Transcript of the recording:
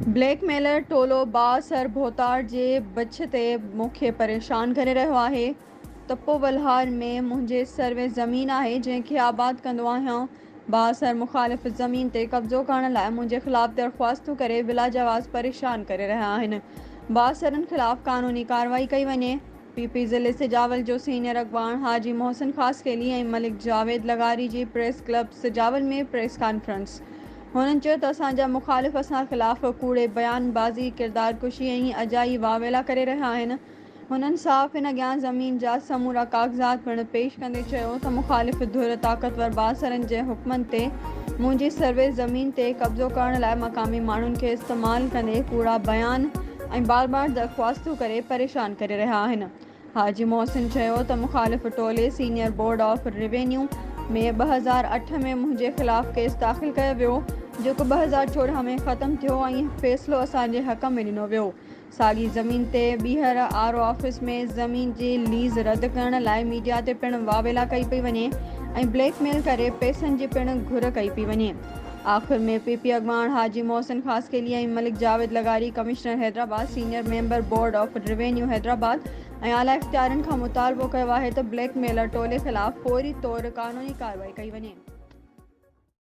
Black mailer ٽولو بااثر ڀوتار جي بڇ تي مون کي پريشان ڪري رهيو آهي. تپو ولهار ۾ منهنجي سروي زمين آهي جنهن کي آباد ڪندو آهيان. بااثر مخالف زمين تي قبضو ڪرڻ لاء منهنجي خلاف درخواستون ڪري بلاجواز پريشان ڪري رهيا آهن. بااثرن خلاف قانوني ڪارروائي ڪئي وڃي. پي پي ضلعي سجاول جو سينيئر اڳواڻ حاجي محسن خاصخيلي ۽ ملڪ جاويد لغاري جي press club Sujawal ۾ press conference. هنن چيو ته اسان جا مخالف اسان خلاف ڪوڙي بيان بازي، ڪردار ڪشي ۽ اجائي واويلا ڪري رهيا آهن. هنن صحافين اڳيان زمين جا سمورا ڪاغذات پڻ پيش ڪندي چيو ته مخالف ڌر طاقتور بااثرن جي حڪمن تي منهنجي سروي زمين تي قبضو ڪرڻ لاء مقامي ماڻهن کي استعمال ڪندي ڪوڙا بيان ۽ بار بار درخواستون ڪري پريشان ڪري رهيا آهن. حاجي محسن چيو ته مخالف ٽولي سينيئر بورڊ آف روينيو ۾ 2008 ۾ منهنجي خلاف ڪيس داخل ڪيو ويو جيڪو 2014 ۾ ختم ٿيو ۽ فيصلو اسان جي حق ۾ ڏنو ويو. ساڳي زمين تي ٻيهر آر او آفيس ۾ زمين جي ليز رد ڪرڻ لاء ميڊيا تي پڻ واويلا ڪئي پئي وڃي ۽ بليڪ ميل ڪري پئسن جي پڻ گهر ڪئي پئي وڃي. آخر ۾ پي پي اڳواڻ حاجي محسن خاصخيلي ۽ ملڪ جاويد لغاري commissioner Hyderabad, senior member board of revenue Hyderabad ۽ اعليٰ اختيارين کان مطالبو ڪيو آهي ته بليڪ ميلر ٽولي خلاف فوري طور قانوني ڪارروائي ڪئي وڃي.